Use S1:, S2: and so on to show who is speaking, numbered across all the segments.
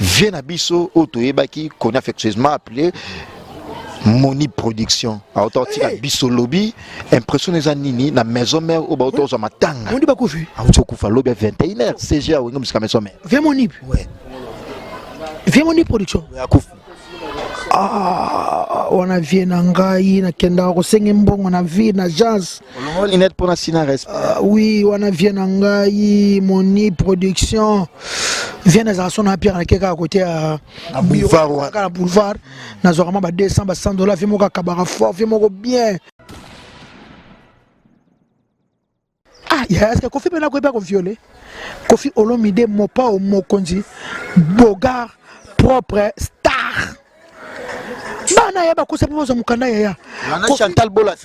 S1: Vieux na biso oyo toyebaki connu affectueusement appelé Moni Production auta otika hey. biso lobi impression eza nini na maison mère oyo bauta ozwa matanga
S2: Moni bakufi
S1: auti okufa lobi ya 21h CG awenge musika maison mère
S2: Vieux Moni
S1: ouais.
S2: Vieux Moni Production
S1: ouais, akufi
S2: ah, wana vie na ngai nakendaka kosenge mbongo na vie na agence
S1: olongo linette mpona sina respect
S2: ah, oui wana vie na ngai moni production vie nazalaka so na pierre nake kaka kote ya
S1: boulevard
S2: na boulevard nazwaka mwa ba 200 ba 100 dollar vie moko akabaka fort vie moko bien Ah, ya est-ce que Kofi pena koyeba ko violer? Kofi Olomide mopao mokonzi bogar propre star. Bana ya bakosa mpo bazwa mokanda yaya.
S1: Wana Chantal Bola.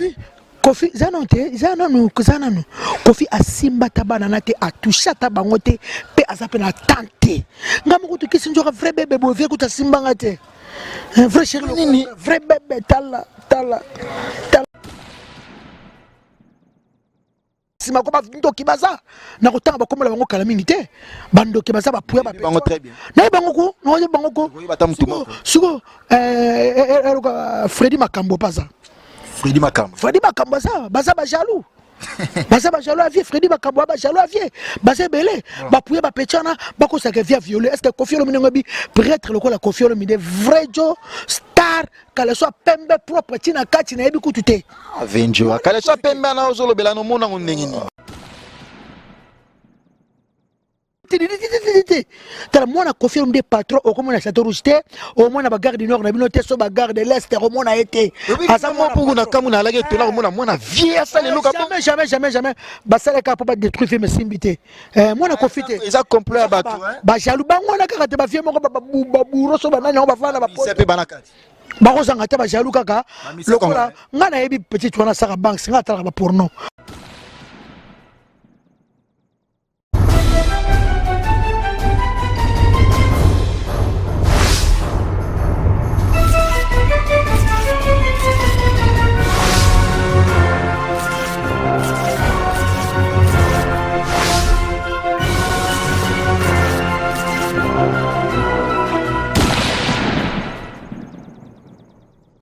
S2: Kofi za nanu te, za nanu, za nanu. Kofi asimba ata bana na te, atouche ata bango te, pe aza pe na temps te. Nga moko tokisi nzoka vrai bebe boye vie kutu asimba nga te. Un vrai chéri
S1: nini?
S2: Vrai bebe tala tala tala. Sima ko bandoki baza na kotanga bakombola bango kala mingi te bandoki baza bapuya
S1: bango très bien
S2: naye bango ko naye bango ko siko eh, eh, eh, eluka Freddy Makambo paza
S1: Freddy Makambo
S2: Freddy Makambo aza baza ba jaloux baza ba jaloux à vie Freddy Makambo ba jaloux à vie baza ebele bapuya bapeti wana bakosaka vie violé est ce que Koffi Olomide ngobi prêtre lokola Koffi Olomide vrai jo star Kaleso ya pembe propre ti na kati nayebi kutu te.
S1: Avenjua kaleso ya pembe ana ozolobela no mona ngo ndenge nini?
S2: Te tala mwana Koffi Olomide patron okomona Chateau Rouge te omona ba gare du Nord na bino te so ba gare de l'Est okomona ye te.
S1: Aza mwana puku na kamu na alaki etola komona mwana vie asala eloko
S2: jamais jamais jamais jamais basalaka po ba détruire film esimbi te. Eh, mwana Koffi te.
S1: Eza complot ya bato.
S2: Ba jaloux bango wana kaka te ba vieux moko ba ba so ba nani yango bafanda ba
S1: poto. Pe bana kati.
S2: Bakozanga te ba jaloux kaka lokola nga nayebi petite wana Sarah Banks nga atalaka ba porno.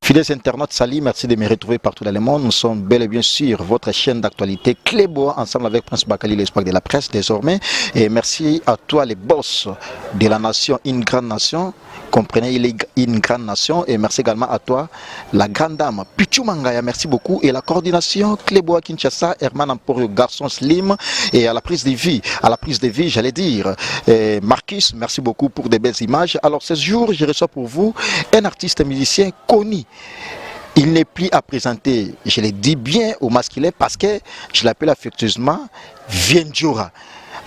S1: Fidèles internautes, salut, merci de me retrouver partout dans le monde. Nous sommes bel et bien sûr votre chaîne d'actualité Clébois, ensemble avec Prince Bakali, l'espoir de la presse désormais. Et merci à toi, les boss de la nation, une grande nation. Comprenez, il est une grande nation. Et merci également à toi, la grande dame Pichu Mangaya, merci beaucoup. Et la coordination Clébois Kinshasa, Herman Emporio, garçon slim. Et à la prise de vie, à la prise de vie, j'allais dire, et Marcus, merci beaucoup pour des belles images. Alors ce jour, je reçois pour vous un artiste musicien connu. Il n'est plus à présenter, je le dis bien au masculin parce que je l'appelle affectueusement Viendjura.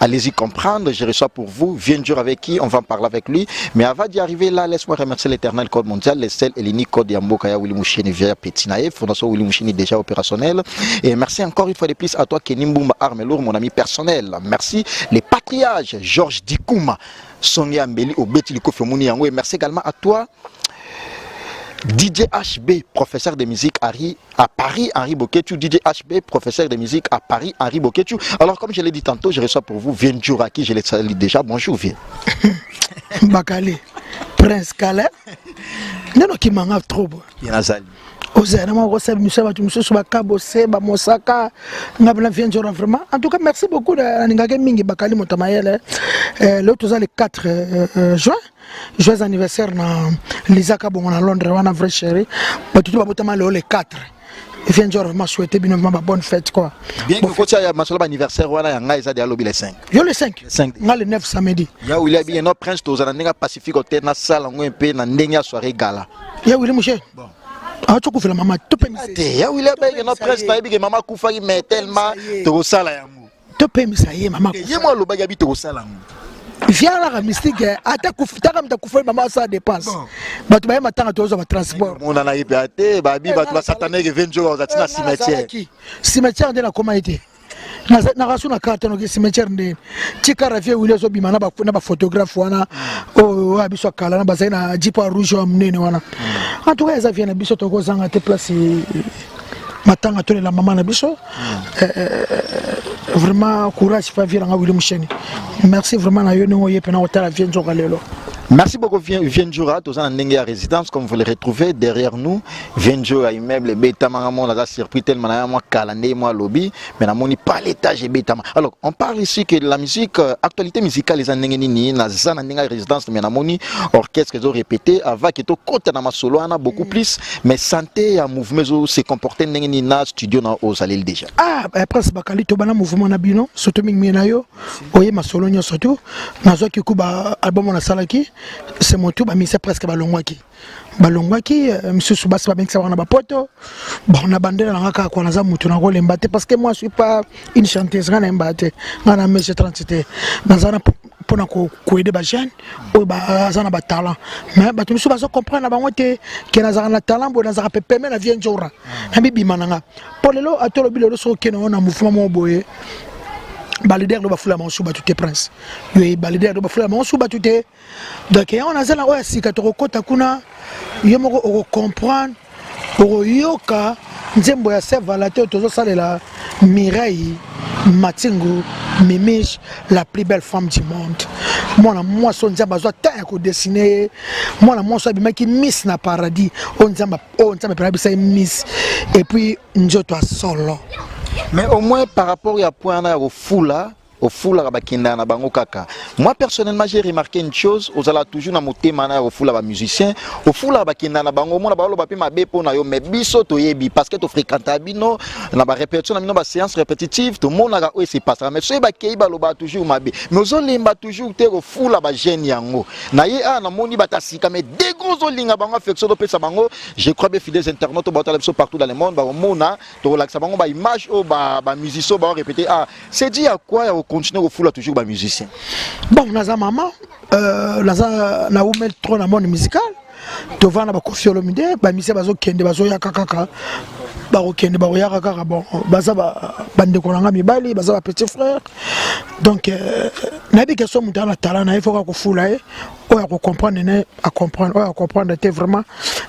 S1: Allez-y comprendre, je reçois pour vous Viendjura avec qui on va en parler avec lui. Mais avant d'y arriver là, laisse-moi remercier l'éternel code mondial, le sel et l'unique code Yamboka ya Willy Mouchini via Petinae, Fondation Willy Mouchini déjà opérationnelle. Et merci encore une fois de plus à toi Kenny Mbumba Armelour, mon ami personnel. Merci les patriarches Georges Dikouma, Songi Ambeli, Obeti Likofi Omoni Yango. Et merci également à toi DJ HB, professeur de musique Harry, à Paris, Henri Boketchou. DJ HB, professeur de musique à Paris, Henri Boketchou. Alors, comme je l'ai dit tantôt, je reçois pour vous Viendjura, qui je l'ai salué déjà. Bonjour, Vien.
S2: Bakale, Prince Kale. Nano qui m'en trop.
S1: Yanazali.
S2: ozala na moko kosala biso bato mosusu bakabose bamosaka nga mpena vienzora vraiment en tout cas merci beaucoup nalingaki mingi bakali moto ya mayele leo toza le 4 juin joyeux anniversaire na Lisa Kabongo na Londres wana vrai chérie bato tout babotama leo le 4 viens genre vraiment souhaiter bino vraiment ba bonne fête quoi
S1: bien que kotia ya masolo ba anniversaire wana ya ngai eza de alobi le 5
S2: yo le 5
S1: le 5
S2: nga le 9 samedi
S1: ya Willy abi no prince tozala ndenge Pacifique Hotel na salle ngo mpe na ndenge ya soirée gala
S2: ya Willy Mouche bon atokufela mama topemisa
S1: te ya Willy abi no prince nayebi ke mama akufaki mais tellement tokosala yango
S2: topemisa ye mama
S1: ye mo alobaki abi tokosala yango
S2: vialaka mystique eh. ata taka moto akufeli mama asala dépense bato baye matanga tozwa batransport
S1: monana ye mpe te babi bato basataneke ve nzoka oza ntina cimetière
S2: cimetière nde nakoma ye te nakasu na carte noki cimetière nde tika ravie wili azobima na baphotographe wana oyo ya biso akala na bazali na jipo ya rouge ya monene wana en tout cas eza vie na biso tokozanga te place matanga tolela mama na biso eh, eh, vraiment courage pa vie nanga Willy Musheni merci vraiment na yo ndenge oye pena kotala vie nzoka lelo.
S1: Merci beaucoup Vieux Ndjora, toza na ndenge ya résidence comme vous le retrouvez derrière nous. Vieux Ndjora immeuble ebetamaka mo naza surpris tellement na mwa kala nde mwa lobby mais namoni pas l'étage ebetama. Alors on parle ici que la musique actualité musicale eza ndenge nini naza na ndenge ya résidence mais namoni orchestre ezo répéter avant que tokota na masolo wana beaucoup plus mais santé ya mouvement ezo se comporter ndenge nini na studio na ozaleli déjà.
S2: Ah Prince Bakali tobana mouvement na bino surtout mingi mingi na yo oye masolo nyonso tu nazwaki ku ba album nasalaki c'est mon tout bamisa presque balongwaki balongwaki misusu basi babengisa bango na bapoto. Bon, na bandela nanga kaka kwa naza motu nakolemba te parce que moi je suis pas une chanteuse, ngai nayemba te, ngai na mese 30 te, naza na mpona koaider bajeune oyo baza na batalent, mais bato mosusu bazo comprendre na bango te ke nazalaka na talent boye, nazalaka pepeme na Vieux Ndjora na bibima na nga mpo lelo atolobi lelo soki okende ngo na mouvement moko boye, baleader do bafula bango su bato te. Prince, yo baleader do bafula bango su bato te. Donc yango naza na oyo ya sika, tokokɔta kuna, yo moko okocomprendre, okoyoka nzembo ya Saint Valentin oyo tozosalela Mireille Matingu Mimiche, la plus belle femme du monde, mwana mwasi oyo Nzambe azwa temps ya kodessiner ye, mwana mwasi oyo abimaki miss na paradis, oyo Nzambe, oyo Nzambe mpena abisa ye miss, et puis nzoto ya solo.
S1: Mais au moins par rapport ya point wana ya kofula, ofulaka bakendaka na bango kaka. Moi personnellement, j'ai remarqué une chose: ozala toujours na motema na ya kofula bamusicien, ofulaka bakendaka na bango, omona baloba mpe mabe mpo na yo, mais biso toyebi parce que tofréquenta bino na barépétition na bino, baséance répétitive, tomonaka oyo esepasaka. Mais soki bakei, balobaka toujours mabe, mais ozolemba toujours te kofula bajeune yango na ye. Awa namoni bato ya sika, mais degre ozolinga bango, affection topesa bango, je crois bien fidèles internautes baotala biso partout dans le monde bakomona, tokolakisa bango baimage oyo bamusicien oyo baorépété. Ah, c'est dit à quoi ya kocontinue kofula toujours bamusicien?
S2: Bon, naza mama, naza naumeli trop na monde musical, tovanda baKoffi Olomide, bamusicien bazokende bazoyaka kaka, bakokende bakoyaka kaka. Bon, baza bandeko na nga mibali, baza bapetit frère. Donc nayebi ke so moto aza na talent na ye, faut kaka kofula ye. Oyo akocomprendre ne acomprendre, oyo acomprendre te, vraiment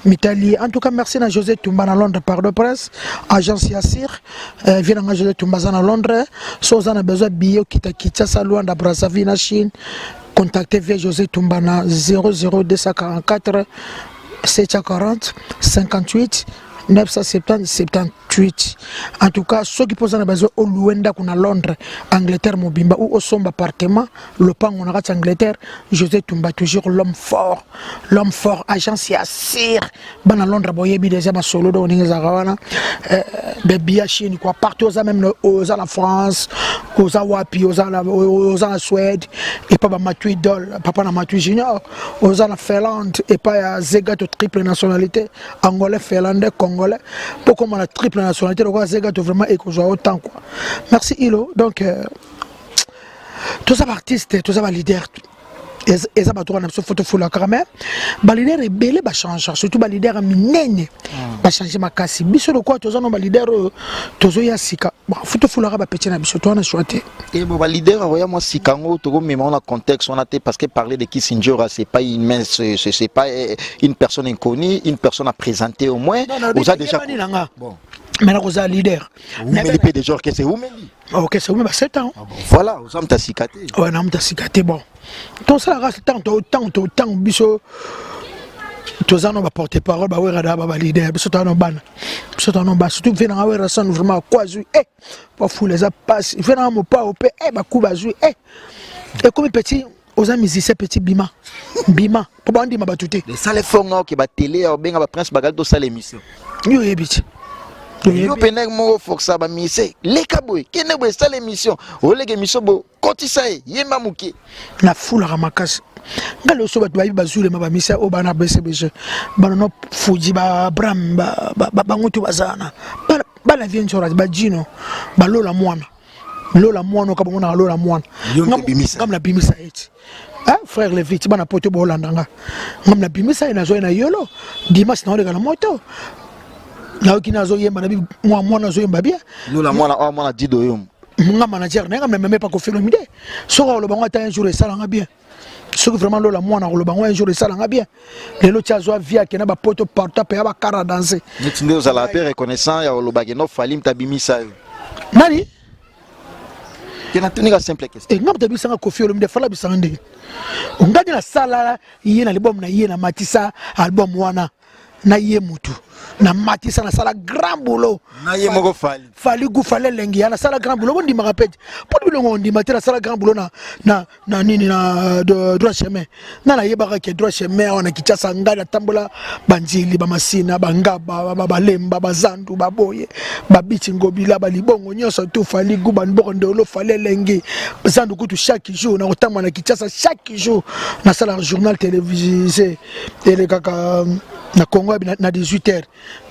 S2: mitali. En tout cas merci na José Tumba na Londres, pardon Prince, agence ya sir vie nanga José Tumba aza na Londres. So oza na besoin billet okita Kinshasa, Luanda, Brazzaville na Chine, contactez vieux José Tumba na 00244 740 58 970 78. En tout cas soki mpo oza na besoin olouer ndako na Londres, Angleterre mobimba, ou osomba appartement, lopango na kati ya Angleterre, José Tumba toujours l'homme fort, l'homme fort, agence ya sir. Bana Londres boyebi déjà masolo. Donc ndenge ezalaka wana, bebia Chine quoi, partout oza, même oza na France, oza wapi, oza na Suède epa bamatui dol papa na Matui Junior, oza na Finlande epa ya Zegato, triple nationalité, angolais, finlandais, congolais, mpo koma na triple nationalité lokola Zegato, vraiment ekozwa autant quoi. Merci Ilo. Donc toza baartiste, toza baleader, eza bato wana biso faut tofulaka, mais baleader ebele bachange, surtout baleader ya minene bachange makasi. Biso lokola toza no baleader oyo tozoya sika, faut tofulaka bapeti na biso, to wana choix te.
S1: Te, bo baleader oya mwa sika yango, tokomema ngo na contexte wana te, parce que parler de Kisindjora, c'est pas une mince, c'est pas une personne inconnue, une personne à présenter au moins. Oza déjà
S2: bon, maintenant koza leader.
S1: Umeli mpe déjà orchestre umeli.
S2: Orchestre umeli ba 7 ans.
S1: Ah bon, voilà, oza moto asika te.
S2: Ouais, na moto asika te. Bon, tosalaka ntango ntango ntango biso toza no baporte parole bawera da baleader, biso toza no bana, biso toza no bana, surtout vieux nanga Werrason, vraiment ko azwi e bafula eza pasi, vieux nanga Mopao mpe e baku bazwi e ekomi petit, oza musicien petit, bima bima mpo bandima bato te.
S1: Esala fonga oke batele ya obenga baprince Bakali, tosala émission.
S2: Yo oyebi ti.
S1: Yo pene moko forsa bamise leka boye, kende boye, esala émission, oleka émission boye, kotisa ye, yemba moke.
S2: Nafulaka makasi nga loso, bato bayebi bazulema bamisa oyo bana BCBG, bana no Fuji, baabram, bango to baza wana, bana Vieux Nzora, bajino balola mwana, lola mwana oka bango na lola mwana ngam nabimisa ye ti frère Levi ti bana poto boolanda nga, ngam nabimisa ye, nazwa ye na yolo dimanche, naoleka na moto, nayoki nazoyemba na mwa mwana azoyemba bien.
S1: Lola mwana oyo mwana dido yo.
S2: Nga manager na ye, nga meme pa Koffi Olomide, soki akoloba ngo ata un jour esalanga bien, soki vraiment lola mwana akoloba ngo un jour esalanga bien, lelo ti azwa vie, akenda bapoto partout, apeya bakara danse.
S1: Neti nde ozalaka mpe reconnaissant ya kolobaki no Fally mutu abimisa yo.
S2: Nani?
S1: Te, natuni ka simple question.
S2: Nga moto abisanga Koffi Olomide, Fally abisanga ndenge nga nde nasala ye na album na ye, na matisa album wana na ye, mutu na matisa, nasala grand boulot.
S1: Na ye moko Fally.
S2: Fally gu, Fally elengi ya, nasala grand boulot. Bondimaka pe mpo bilongo ondima te. Nasala grand boulot na nini, na droit chemin. Nga nayebaka ke droit chemin awa na Kinshasa, ngai natambola banzili, bamasina, bangaba, balemba, bazandu, baboye, babiti, ngobila, balibongo nyonso tu. Fally gu, banboko, ndolo, Fally elengi, zandu kutu. Chaque jour nakotambola na Kinshasa, chaque jour nasalaka journal télévisé elekaka na Congo na 18 heures,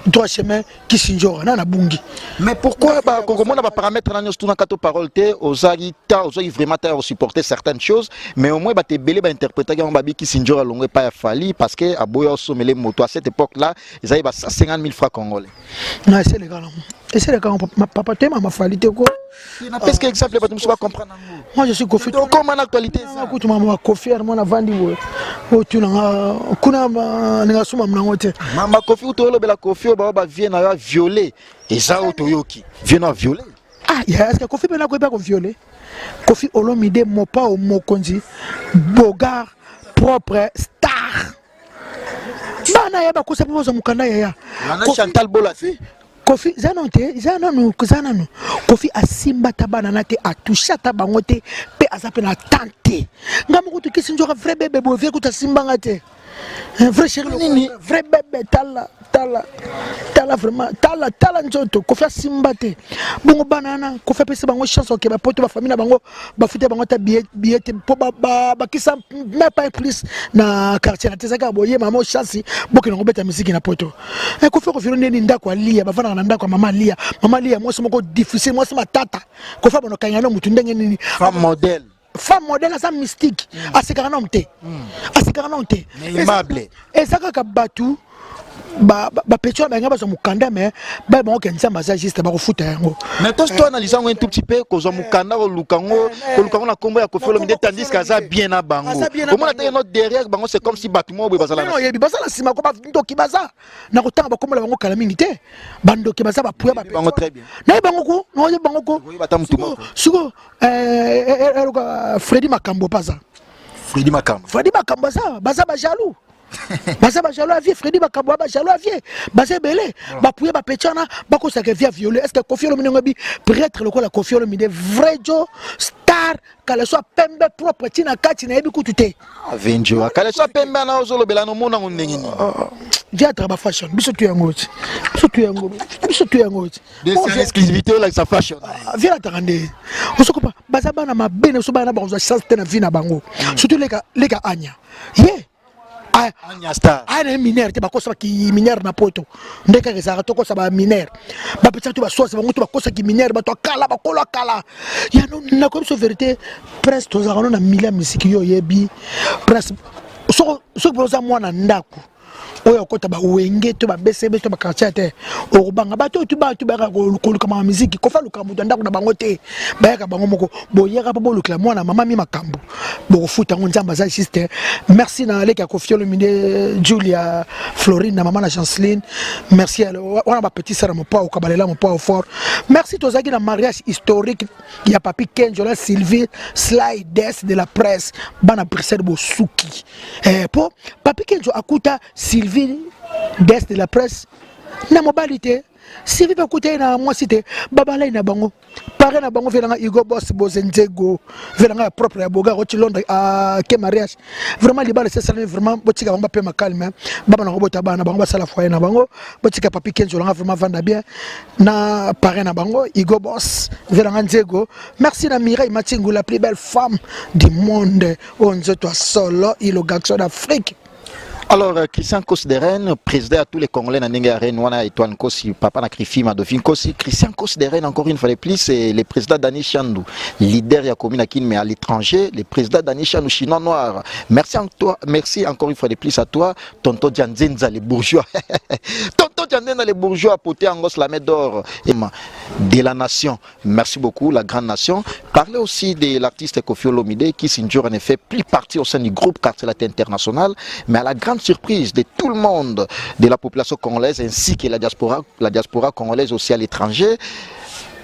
S2: droit chemin, Kisinjora na nabungi.
S1: Mais pourquoi bakokomona baparamètre na nyonso, tunaka to parole te? Ozali ta, ozwaki vraiment ta ya kosupporter certaines choses, mais au moins bato ebele bainterprétaki yango, babi Kisinjora alongwe epai ya Fally parce que aboya osomele moto. À cette époque là ezali ba 150 000 francs congolais.
S2: Na eseleka nango, eseleka nango, papa te, mama Fally te ko.
S1: Napesika exemple, bato mosusu bacomprendre yango.
S2: Moi je suis Kofi.
S1: Okoma na actualité.
S2: Kutu mama Kofi mwana navandi boye, otunanga kuna ninga suma nango te.
S1: Mama Kofi, uto olobela Kofi oyo bao bavie na yo aviole, eza oyo toyoki vie no aviole.
S2: Ah ya, est-ce que Kofi mpe nakoyeba koviole? Kofi Olomide, mopao mokonzi, bogar propre, star, bana ya bakosa mpe bazwa mokanda yaya.
S1: Chantal Bola.
S2: Kofi eza nanu te, eza nanu, eza nanu. Kofi asimba ata bana na te, atouche ata bango te, mpe aza mpe na tan te. Nga moko tokisi nzoka vrai bebe boye, vie kutu asimbanga te. Vrai chéri nini, vrai bebe, tala, tala, tala, vraiment, tala, tala nzoto. Kofi asimba te bongo bana wana. Kofi apesi bango chance oke bapoto, bafamille na bango bafuta bango ata billet te, mpo bakisa même pas plus na quartier na te. Ezalaki boye, mama chance bokende kobeta misiki na poto. Kofi akofino ndeni ndako alia, bavandaka na ndako ya mama Alia. Mama Alia mwasi moko difficile, mwasi matata. Kofi abona okanga no motu ndenge nini?
S1: Femme modèle.
S2: Femme modèle, aza mystique, asekaka nano te, asekaka nano te.
S1: Aimable.
S2: Eza kaka bato bapetio na bango bazwa mokanda, mais baya bango ke Nzambe aza juste, bakofuta yango.
S1: Mais to to analyse yango un tout petit peu. Kozwa mokanda, koluka yango, koluka yango na nkombo ya Kofi Olomide, tandis que aza bien na bango. Omona teke no derrière bango, c'est comme si bato moko boye bazala.
S2: Oyebi, baza na nsima ko bandoki baza na kotanga bakombola bango kala mingi te. Bandoki baza bapuya.
S1: Bango très bien.
S2: Nayebi bango ko, nayebi bango ko. Siko eluka Fredi Makambo mpe aza.
S1: Fredi Makambo.
S2: Fredi Makambo aza, baza bajaloux, baza bajaloux ya vie. Fredi Makambo, bajaloux ya vie baza ebele, bapuye bapeti wana bakosaka vie viole. Est ce que Kofi Olomide ngo ebi prêtre lokola Kofi Olomide, vrai jo star, kaleso ya pembe propre ntina kati, nayebi kutu te.
S1: Venjo, kaleso ya pembe wana ozolobela, nomona ngo ndenge nini?
S2: Viatre ba fashion, biso tu yango ti, biso tu yango, biso tu yango ti.
S1: Exclusivité olakisa fashion.
S2: Viataka nde osokopa, baza bana mabe na biso, bana bakozwa chance te na vie na bango, surtout leka leka Anya ye.
S1: Anya Star.
S2: Aya na ye minere te, bakosaki minere na poto nde kaka ezalaka, tokosa baminere, bapesaka to baswasi bango to bakosaki minere, bato akala bakolo akala yano. Nakoyebi biso vérité, Prince, tozalaka no na milieu ya misiki. Yo oyebi, Prince, soki mpo oza mwana ndako oyo okota bawenge to babcb to baquartier te, okobanga bato oyo tu bato bayaka koluka mama miziki. Kofa luka moto ya ndako na bango te, bayaka bango moko. Boyaka mpo bolukela mwana mama mi makambo, bokofuta yango. Nzambe aza juste. Merci na leki ya Kofi Olomide, Julia Florine, na mama na Chanceline, merci. Wana bapetit sara mopao kabalela, mopao fort, merci. Tozalaki na mariage historique ya Papi Kenjo na Sylvie Slides de la presse, bana Bruxelles bosuki. Po Papi Kenjo akuta Sylvie Des de la presse na mobali te, Sylvie mpe akuta ye na mwasi te, babalai na bango pare na bango. Velanga Hugo Boss Bozenzego, velanga ya propre ya bogar oti Londres, ake mariage. Vraiment libala esesalami, vraiment botika bango bapema calme, baba na kobota bana bango, basala foyer na bango. Botika Papi Kenzo langa vraiment vanda bien na parrain na bango Hugo Boss velanga Nzego. Merci na Mireille Matingu, la plus belle femme du monde, oyo nzoto ya solo, ilo garçon d'Afrique.
S1: Alors, Christian Kos de Rennes, président à tous les Congolais, na ndenge ya Rennes, wana Étoile Nkosi, papa na Krifi, Madofin Nkosi, Christian Kos de Rennes, encore une fois de plus, c'est le président Dani Chandou, leader ya commune à Kin, mais à l'étranger, le président Dani Chandou, chinois noir. Merci, en toi, merci encore une fois de plus à toi, tonton Dianzenza, les bourgeois. Tonton Dianzenza, les bourgeois, poté Angos, la main d'or de la nation. Merci beaucoup, la grande nation. Parlez aussi de l'artiste Kofi Olomide, qui s'injure en effet plus partie au sein du groupe Quartier Latin International, mais à la grande surprise de tout le monde, de la population congolaise ainsi que la diaspora congolaise aussi à l'étranger.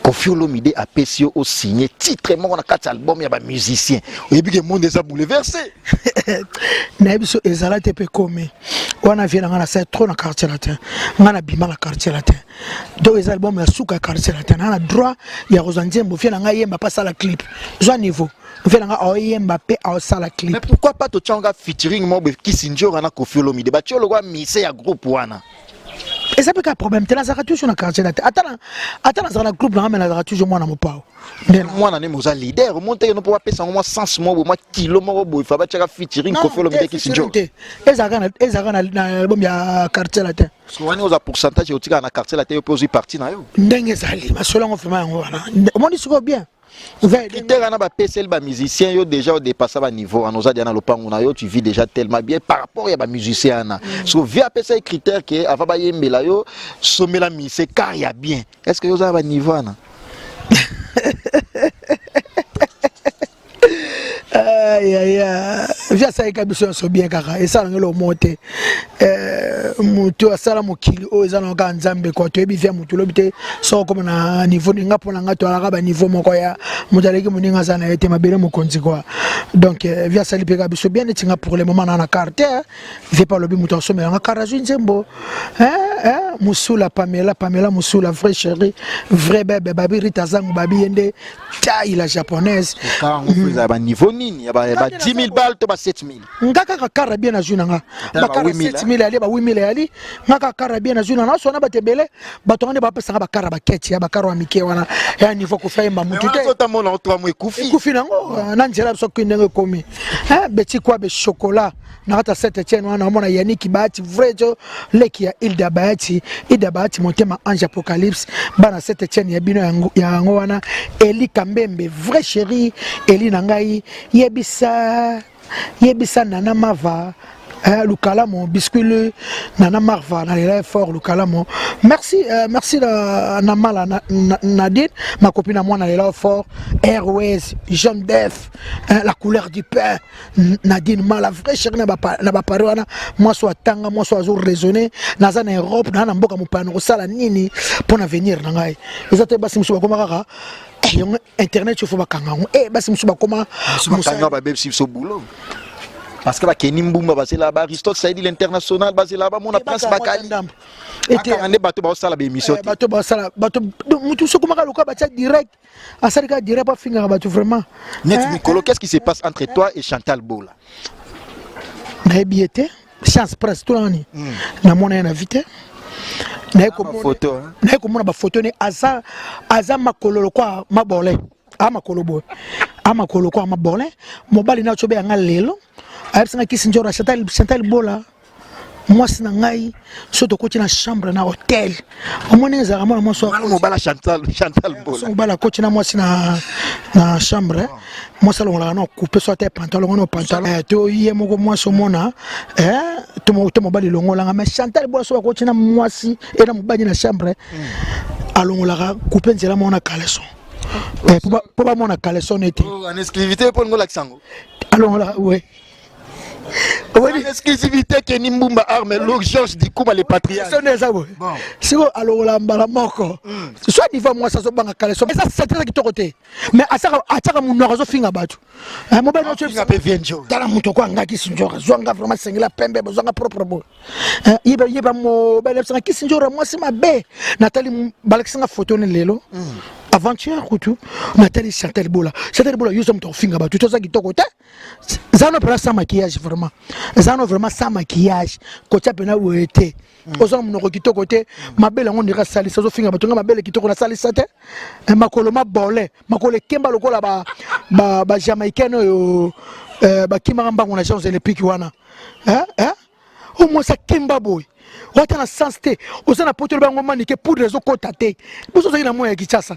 S1: Koffi Olomide apesi yo osigné titre moko na kati album ya ba musicien. Oyebi ke monde eza bouleversé.
S2: Nayebi so ezala te pe komi. Wana vie na nga na sai trop na quartier latin. Nga na bima na quartier latin. Donc eza album ya suka ya quartier latin. Na na droit ya kozwa nzembo vie na nga yemba pa sala clip. Zwa niveau. Vie na nga oyemba pe osala clip.
S1: Mais pourquoi pas to tchanga featuring mo be Kisindjora na Koffi Olomide. Ba tcholo kwa mise ya groupe wana.
S2: Eza mpe kaka problème te, nazalaka toujours na quartier latin, ata nazalaka na groupe nanga, me nazalaka toujours mwana mopao.
S1: Mwana nde moza leader, omoni teke no mpo bapesa yango mwa sens moko boye, mwa kilo moko boye, fa batiaka featuring Koffi Olomide Kisindjora
S2: te. Ezalaka na album ya quartier latin.
S1: Wana oza pourcentage otikaka na quartier latin, yo mpe ozwi parti na yo.
S2: Ndenge ezali masolo yango vraiment yango wana omoni sikoyo bien.
S1: Critère wana bapeseli bamusicien, yo déjà odépassa baniveau wana, oza dia na lopango na yo, tu vis déjà tellement bien par rapport ya bamusicien wana. So vi apesa ye critère ke avant bayembela yo, somela mise car ya bien. Est ce que yo oza na baniveau wana?
S2: Ayaya, vi asalika biso nyonso bien, kaka esalanga eloko moko te. Moto asala mokili oyo eza na kaka Nzambe kwa. Toyebi via motu lobi te soki okoma na niveau ninga. Mpo na nga, toalaka baniveau moko ya moto aleki moninga aza na ye te, mabele mokonzi kwa. Donc vi asali mpe kaka biso bien. Neti nga, pour le moment na na carte vie pa alobi moto asomelanga kar azwi nzembo Musula Pamela, Pamela Musula, vrai chéri, vrai bebe, babi Rita Zangu, babi ye nde taille la japonaise.
S1: Ezala baniveau nini ya ba 10 000 balles to ba 7
S2: 000? Nga kaka kara bien nazwi na nga bakara 7 000 yali, ba 8 000 yali. Nga kaka kara bien nazwi na nga, na bato ebele, bato wana nde bapesanga bakara, baketi ya bakara ya mike wana ya niveau kofi ayemba mutu te.
S1: Otamona otramu ekufi.
S2: Ekufi nango na nzela biso kui ndenge ekomi. Beti kwabe chocolat na kati ya Saint Etienne wana, omona Yannick Bahati, vrai jo leki ya Hilda Bahati, Hilda Bahati motema ange apocalypse, bana Saint Etienne ya bino yango wana. Eli Kambembe, vrai chéri Eli na ngai, yebisa yebisa Nana Mava, Lukalamo biscuit le Nana Marva na lela fort Lukalamo. Merci, merci na Mala na, na, Nadine, ma copine à moi, na lela fort Airways Jean Def, la couleur du pain, Nadine Mala, vrai chéri na bapare wana, mwasi oyo atanga, mwasi oyo azo raisonner. Naza na Europe, naa na mboka mopaya, na kosala nini mpo na venir na ngai? Eza te, basi mosusu bakoma kaka yango internet, il faut bakanga yango. Basi mosusu bakoma
S1: bakanga, babebisi biso boulot parce que bakeni mbumba bazela ba Aristote Saidi l'international, bazela bamona Prince Bakali ete nde bato baosala baémission
S2: te. Bato basala bato, mutu soki okomaka lokola batia direct, asali kaka direct, bafingaka bato vraiment.
S1: Net mikolo, qu'est-ce qui se passe entre toi et Chantal Bola?
S2: Nayebi ye te. Chance Presse tolanga nini, namona ye na vie te. Naye komona bafoto ne, aza makolo lokwa mabole, a makolo boye, a makolo lokwa mabole. Mobali na otyo beyanga lelo, ayebisanga kisi nzoro Chantal, Chantal Bola mwasi na ngai, so tokoti na chambre na hotel, omoni ezalaka mwana mwasi.
S1: Mobala Chantal, Chantal Bola.
S2: Mobali akoti na mwasi na chambre, mwasi alongolaka na coupe so ata pantalon na pantalon to ye moko mwasi omona to mobali elongolanga. Mais Chantal Bola, so bakoti na mwasi e na mobali na chambre, alongolaka coupe nzela moko na caleçon mpo bamona caleçon ete.
S1: En exclusivité mpo lingo olakisa yango.
S2: Alongolaka we.
S1: En exclusivité, Kenny Mbumba Arme, Luc Georges Dikouba, les patriarches.
S2: Eza boye sikoyo, alongola mbala moko soit niveau mwasi azobanga caleçon, eza sete kitoko te, mais atiaka monoko, azofinga bato. Mobali tala moto oko angaki sinjora, zwanga vraiment sengela pembe, bozwanga propre boye, yeba yeba mobali abisanga kisi njora mwasi mabe. Natali balakisanga photo ne lelo, avant-hier kutu, natali Chantal Bola. Chantal Bola, yo oza moto akofinga bato, toza kitoko te, eza no mpena sans maquillage, vraiment eza no vraiment sans maquillage, kotia mpena boye te. Oza na monoko kitoko te, mabele yango ndenge asalisa, ozofinga bato. Nga mabele kitoko nasalisa te, makolo mabole, makolo ekemba lokola bajamaïcaine oyo bakimaka mbango na Jeux olympique wana. O mwasi akemba boye, wata na sens te. Oza na poto, loba yango manike poudre ezokota te. Biso ozalaki na moya ya Kinshasa,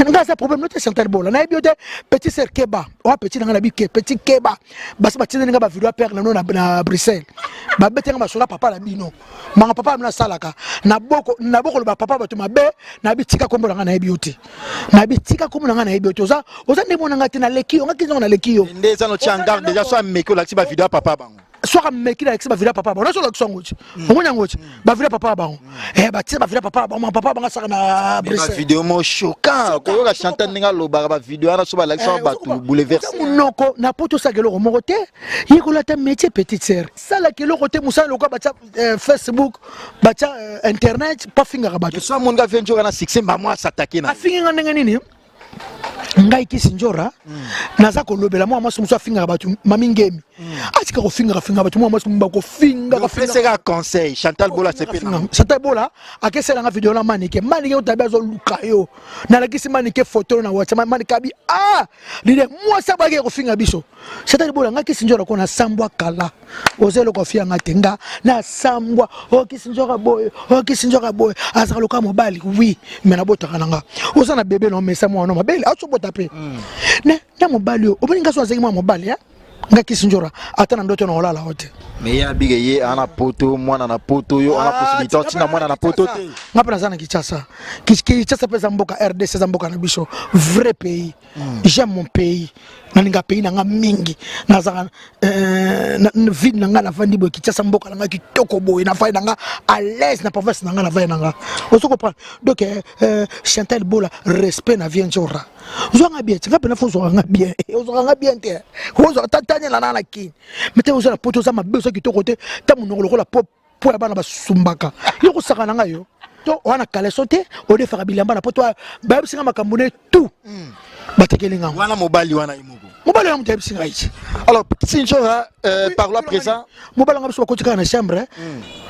S2: nga aza problème note. Chantal Bola, nayebi yo te. Petit sœur keba, oa petit na nga nabi ke petit keba, basi batindeli nga bavideo ya père nano na Bruxelles, babeti nga masolo papa na bino, manga papa na bino asalaka na boko na boko loba papa bato mabe. Nayebi, tika kombo na nga, nayebi yo te. Nayebi, tika kombo na nga, nayebi yo te. Oza nde mona nga te, naleki yo, nga kinzongo naleki yo.
S1: Nde eza no tia en garde déjà, so ameki olakisi bavideo ya papa bango.
S2: Soki ameki na alakisi bavideo ya papa bango, naso olakisa yango ti omoni yango ti bavideo ya papa bango, batie bavideo ya papa bango, papa bango asaka na Bruxelles.
S1: Bavideo mo choquant, koyoka Chantal ndenge alobaka, bavideo wana so balakisa bato, bouleverse.
S2: Monoko na poto, osaka eloko moko te, ye kolata métier, petite sœur, salaka eloko te, mosala lokola batia Facebook, batia internet mpo afingaka bato.
S1: So amoninga vie nzoka na succès, mbamo asatake na
S2: Afingi nga ndenge nini? Ngai kisi njora, naza kolobela mwa mwasi mosusu afingaka bato, mami ngemi, atika kofingaka fingaka bato. Mwa mwasi bakofingaka.
S1: Opeseka conseil, Chantal Bola sepela.
S2: Chantal Bola akeselanga video na Manike. Manike otabi azoluka yo, nalakisi Manike photo na WhatsApp. Manike abi: "Ah, lile mwasi abaki kofinga biso." Chantal Bola, nga kisi njora ko nasambwa kala, oza eloko afianga te. Nga nasambwa o kisi nzoka boye, o kisi nzoka boye, azalaka loka mobali. Oui, mais nabotaka na nga, oza na bebe na omesa mwana mabele, azobota mpe na mobali oyo omoni. Nga so azalaki mwana mobali, nga kisi njora, ata na ndoto na olala o te.
S1: Mais ye abike, ye ana poto, mwana na poto, yo ana possibilité otinda mwana na poto te.
S2: Nga mpe naza na Kinshasa. Kinshasa mpe eza mboka, RDC eza mboka na biso, vrai pays. J'aime mon pays, nalinga pays na nga mingi. Nazalaka ville na nga, navandi boye, Kinshasa mboka na nga kitoko boye, navandi na nga à l'aise na province na nga, navandi na nga, ozo comprendre. Donc Chantal Bola, respect na vie nzora, zwanga bien, tika mpena fo ozwaka nga bien, ozwaka nga bien te, ozwaka tataniela na na kini me te. Oza na poto, oza mabe, oza kitoko te, ta monoko lokola po po ya bana basumbaka. Yo kosaka na ngai, yo to wana kaleso te, odefaka bilamba na poto, bayebisinga makambo ne tout, batekeli ngango.
S1: Wana mobali wana ye moko?
S2: Mobali wana moto ayebisi ngai ti.
S1: Alors Sinjora, parlons présent.
S2: Mobali nga, biso bakoti kaka na chambre.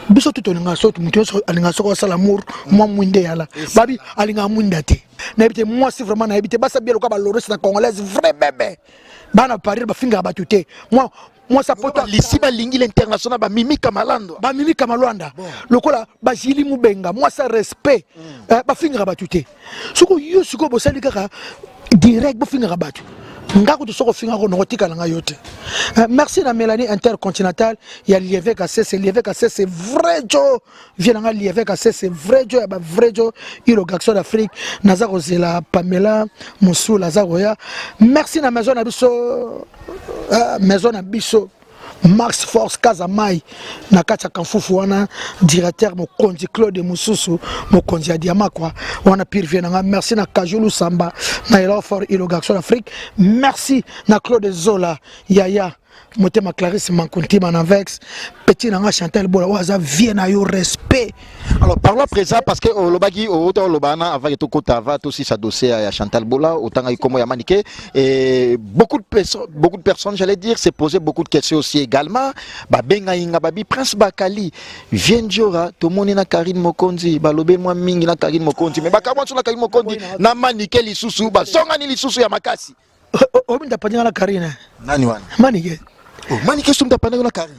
S2: Biso tu tolinga so, moto nyonso alingaka soko asala amour, mwa mwinde yala babi alingaka mwinda te. Nayebi te mwasi, vraiment nayebi te. Basa bia lokola balores na congolaise, vrai bebe, bana Paris bafingaka bato te. Mwa mwasi apoto.
S1: Lisi balingi l'international, bamimika malando.
S2: Bamimika malwanda lokola bazili mubenga, mwasi ya respect, bafingaka bato te. Soki yo sikoyo bosali kaka direct, bofingaka bato, nga kutu soki ofingaka noko tikala nga yo te. Merci na Mélanie Intercontinental ya Lievek Asese. Lievek Asese, vrai jo vie na nga, Lievek Asese, vrai jo ya bavrai jo, ilo garçon d'Afrique. Naza kozela Pamela Mosula, aza koya. Merci na maison na biso, maison na biso Max Force Kazamai na kati ya Kamfufu wana, directeur mokonzi Claude Mosusu, mokonzi ya diama kwa wana, pire vie na nga. Merci na Kajulu Samba na Elo Fort, ilo garçon d'Afrique. Merci na Claude Zola, yaya motema, Clarisse Mankuntima na Vex, petit na nga Chantal Bola oyo aza vie na yo, respect.
S1: Alors parlons présent, parce que olobaki outa olobana avant que tokota, avant tosisa dossier ya Chantal Bola, otangaki kombo ya Manike et beaucoup de personnes, j'allais dire, s'est posé beaucoup de questions aussi également. Babenga inga, babi: "Prince Bakali, Vienjora tomoni na Karine Mokonzi." Balobe mwa mingi na Karine Mokonzi, mais bakamwa so na Karine Mokonzi na Manike lisusu bazongani lisusu ya makasi.
S2: Obi ndapanzinga na Karine?
S1: Nani wana?
S2: Manike.
S1: Oh, Manike so mutapandaki na Karine?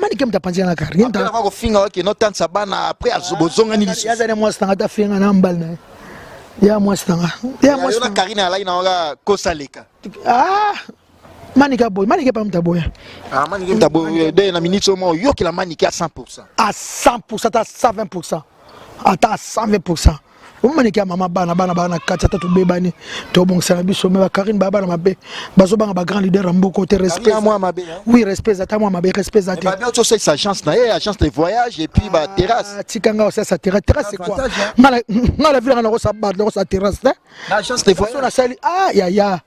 S2: Manike mutapanzinga na Karine.
S1: Après na kofinga wake notansa bana, après bozongani lisusu.
S2: Yazali mwasi nanga, ta finga na mbali na ye, ya mwasi nanga, ya mwasi.
S1: Yo na Karine alaki na waka kosaleka.
S2: Ah, Manike aboye, Manike pa mutu aboya.
S1: Ah, Manike mutu aboya de na minute oyo oyokela Manike à 100%.
S2: À 100%, ata 120%, ata 120%. Omanike ya mama bana, bana bana na kati, ata tobebani, tobongisa na biso. Me bakarine baya bana mabe, bazobanga bagrand leader ya mboka te. Respect.
S1: Mwa mabe.
S2: Oui, respect eza, ata mwa mabe, respect eza te.
S1: Babi osalisa agence na ye, agence de voyage et puis baterrasse.
S2: Tika nga osalisa terrasse. Terrasse, c'est quoi? Nga na ville nga nakosa bato, nakosa terrasse te.
S1: Agence de voyage.
S2: Nasali, ah yaya,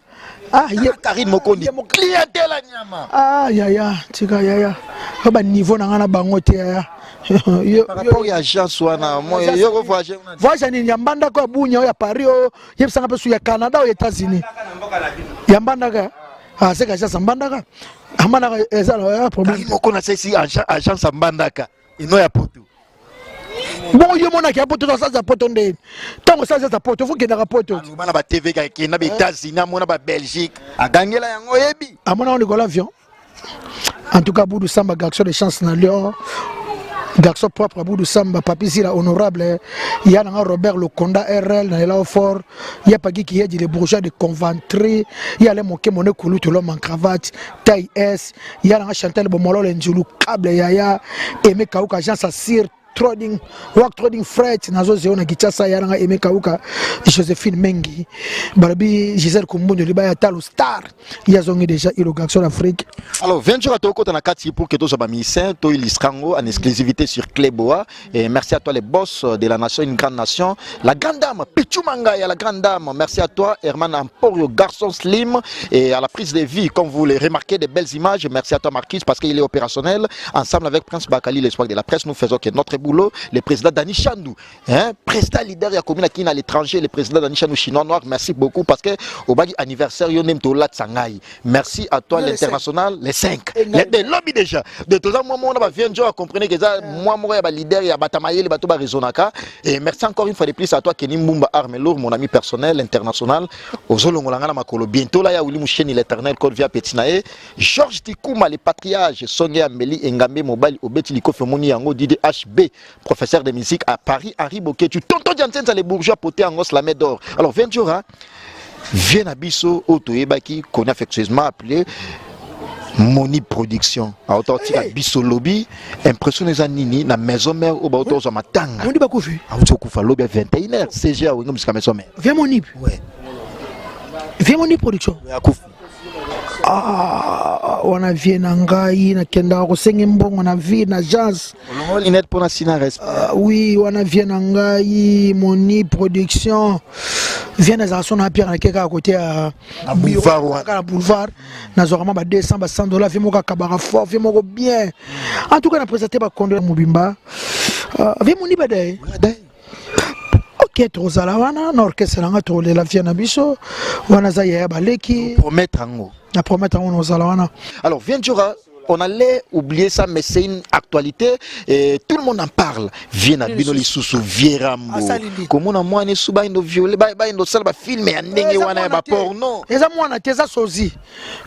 S2: ah
S1: ye Karine Mokondi, clientèle ya nyama.
S2: Ah yaya, tika yaya, oyo baniveau na nga na bango te, yaya.
S1: Par rapport ya agence wana, yo ko voyage?
S2: Voyage nini? Ya Mbandaka, ya Bunya, oyo ya Paris, oyo yebisanga mpe su ya Canada, oyo États-Unis, ya Mbandaka. Ah, c'est agence ya Mbandaka, Mbandaka eza na problème.
S1: Karine Mokondi asalisi agence ya Mbandaka eno ya poto.
S2: Bongo yo monaki ya poto, asaza ya poto ndeni? Ntango osaza ya poto, fo kendaka poto.
S1: Aloba na batv, akenda ba États-Unis, amona ba Belgique, agangela yango, oyebi.
S2: Amona ngo likolo avion. En tout cas, Boudou Samba, garçon de chance na Lyon, garçon propre, Boudou Samba, Papi Zila honorable, ya nanga Robert Lokonda RL na Elao Fort, ya Pagi Kiyedi, le bourgeois de Conventry, ya le moke mone kulutu, l'homme en cravate taille S, ya nanga Chantal Bomololo Nzulu câble, yaya Aimé Kauka, agence Assir. Trading, Work Trading Freight nazozeo na Kinshasa ya nanga Aimé Kauka Josephine Mengi balobi Gisèle Kumbundu libaya talo star ye azongi déjà ilo garçon d'Afrique.
S1: Alors 20 jours tokota na kati pour que tozwa ba musiciens to illustre yango en exclusivité sur Cléboa. Et merci à toi les boss de la nation, une grande nation, la grande dame Pichou Mangaya, la grande dame. Merci à toi Herman Emporio, garçon slim, et à la prise de vie, comme vous le remarquez, des belles images. Merci à toi Marquis parce qu'il est opérationnel ensemble avec Prince Bakali, l'espoir de la presse. Nous faisons que notre boulot. Le président Dani Chandou, hein, président leader ya commune qui à l'étranger, le président Dani Chandou chinois noir, merci beaucoup parce que au bagi anniversaire yo nem to lat sangai. Merci à toi l'international, les 5 les deux lobby déjà de toza moi mona ba vient jo comprenez que ça moi moi ya ba leader ya batamayele bato ba raisonnaka. Et merci encore une fois de plus à toi Kenny Mbumba Arme Lourd, mon ami personnel international, ozolongola nga na makolo bientôt là ya Willy Musheni l'éternel code via petit nae Georges Tikuma le patriarche Songe Ameli Engambe Mobali Obeti Likofi Moni yango Didi HB, professeur de musique à Paris, Henri Boketu, tonton Jansen les bourgeois poté angos la main d'or. Alors 20 jours hein, vient na biso oyo toyebaki connu affectueusement appelé Moni Production auta otika biso lobi. Impression eza nini na maison mère oyo bauta ozwa matanga?
S2: Mondi bakufi.
S1: Auti okufa lobi ya 21h CG awenge mosika maison mère.
S2: Viens Moni.
S1: Ouais.
S2: Viens Moni Production.
S1: Akufi.
S2: Ah, wana vie na ngai nakendaka kosenga mbongo na vie na agence.
S1: Olongo linette mpona sina respect.
S2: Ah, oui, wana vie na ngai Moni Production, vie nazalaka so na pierre nake kaka kote ya
S1: Na boulevard wana.
S2: Kaka na boulevard nazwaka mwa ba 200 ba 100 dollars. Vie moko akabaka fort, vie moko bien. En tout cas na présente bakondo ya mobimba. Ah, vie Moni badaye. Ok, tozala wana na orchestre nanga, tokolela vie na biso wana, aza yaya baleki.
S1: Promettre yango.
S2: Na promettre yango, nozala wana.
S1: Alors viens Djora, on allait oublier ça, mais c'est une actualité et tout le monde en parle. Viens na bino lisusu vie Rambo.
S2: Asali.
S1: Komona mwana esu baindo violé, baindo sala ba film ya ndenge wana ya ba porno.
S2: Eza mwana te, eza sozi.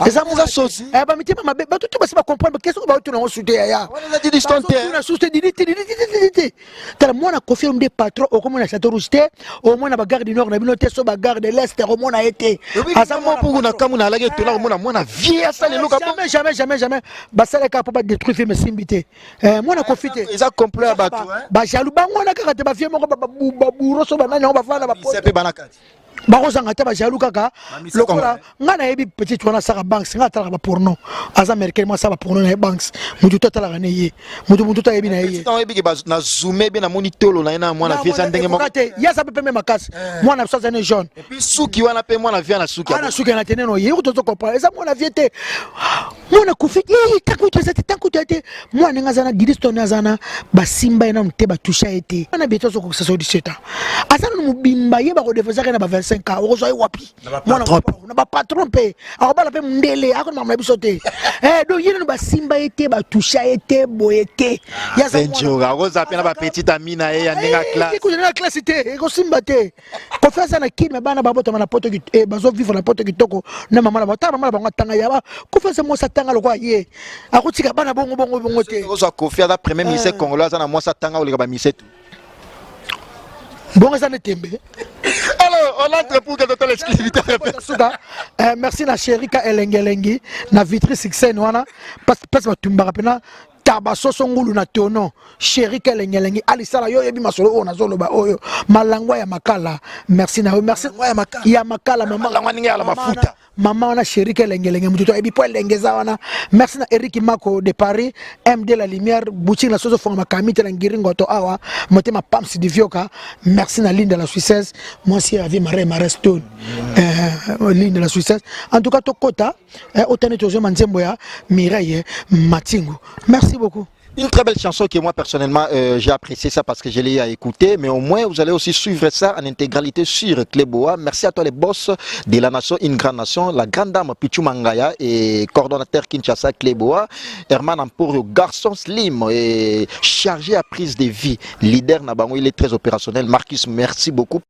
S1: Eza eza sozi.
S2: Eh, bamitema mabe, bato to basi bacomprendre question baotuna yango su te yaya.
S1: Wana eza Didi Stone te.
S2: Bazotuna susu te Didi te, Didi te, Didi te. Tala mwana Kofi Olomide patron, okomona Château Rouge te, omona bagare du Nord na bino te, so bagare de l'Est omona ye te.
S1: Aza mwa mpuku na kamu na alaki etola komona mwana vie asala eloko.
S2: Jamais, jamais, jamais, jamais. Basalaka mpo badétruire film, esimbi te. Eh, mwana Kofi te.
S1: Eza complot ya bato.
S2: Bajaloux bango wana kaka te, bavie moko baburo so banani yango bafanda.
S1: Bise mpe bana kati.
S2: Bakozanga te, bajaloux kaka.
S1: Bamisi.
S2: Lokola ngai nayebi petite wana asaka banks, ngai atalaka baporno, aza américaine mo asala baporno na ye banks, mutu to atalaka ne ye, mutu to ayebi na ye ye.
S1: Ntango oyebi ke na zoome be namoni tolo na ye na mwana vie eza ndenge moko.
S2: Te, ye aza mpe pembe makasi, mwana biso aza ne jaune.
S1: Et puis suki wana mpe mwana vie na suki.
S2: Ana suki na teneno ye tozo comprendre, eza mwana vie te, mwana Kofi tankutu eza te, tankutu ya te. Mwana ndenge aza na Didi Stone, aza na basimba ye nanu te, batusha ye te. Wana bientôt azokokisa so 17 ans, aza nanu mobimba ye, bakodefesaka ye na ba 25 ans, okozwa ye wapi? Mwana na bapatron mpe akobala mpe mondele, akona makambo na biso te. Eh, donc ye nanu basimba ye te, batusha ye te, boye te. Ye aza mwana-
S1: Ventura akozala mpe na bapetite ami na ye ya ndenge ya classe.
S2: Ekuta na classe te, ekosimba te. Kofi aza na kini me bana babotama na poto, bazovivre na poto kitoko na mama na bango. Tala mama na bango atanga ya Kofi aza mwasi atanga lokola ye, akotika bana bongo bongo bongo te.
S1: Ozwa Kofi aza premier ministre congolais aza na mwasi atanga oleka baministre tout.
S2: Bongo eza nde tembe.
S1: Alors on entre pour que totale exclusivité.
S2: Suka, merci na Sherika Elengelengi na Vitry Succès wana place batumbaka mpena taba soso ngulu na tono. Sherika Elengelengi alisala yo oyebi masolo oyo nazoloba oyo malangwa ya makala. Merci na yo, merci.
S1: Malangwa ya makala.
S2: Ya makala, mama.
S1: Malangwa ndenge ya la
S2: Mama
S1: mafuta.
S2: Mama wana Sherika Elengelenge, motu to ayebi po elenge eza wana. Merci na Eric Mako de Paris, MD la lumière boutique na sozo fonga makami te na ngiri ngoto awa motema Pams Divioka. Merci na Linda la Suissesse, mwasi ya vie Marie Marie Stone, Linda la Suissesse. En tout cas tokota, otani tozoma nzembo ya Mireille Matingu. Merci beaucoup.
S1: Une très belle chanson que moi personnellement j'ai apprécié ça parce que je l'ai à écouter, mais au moins vous allez aussi suivre ça en intégralité sur Cléboa. Merci à toi les boss de la nation, une grande nation, la grande dame Pichou Mangaya et coordonnateur Kinshasa Cléboa, Herman Amporio, garçon slim et chargé à prise de vie, leader na bango, il est très opérationnel. Marcus, merci beaucoup.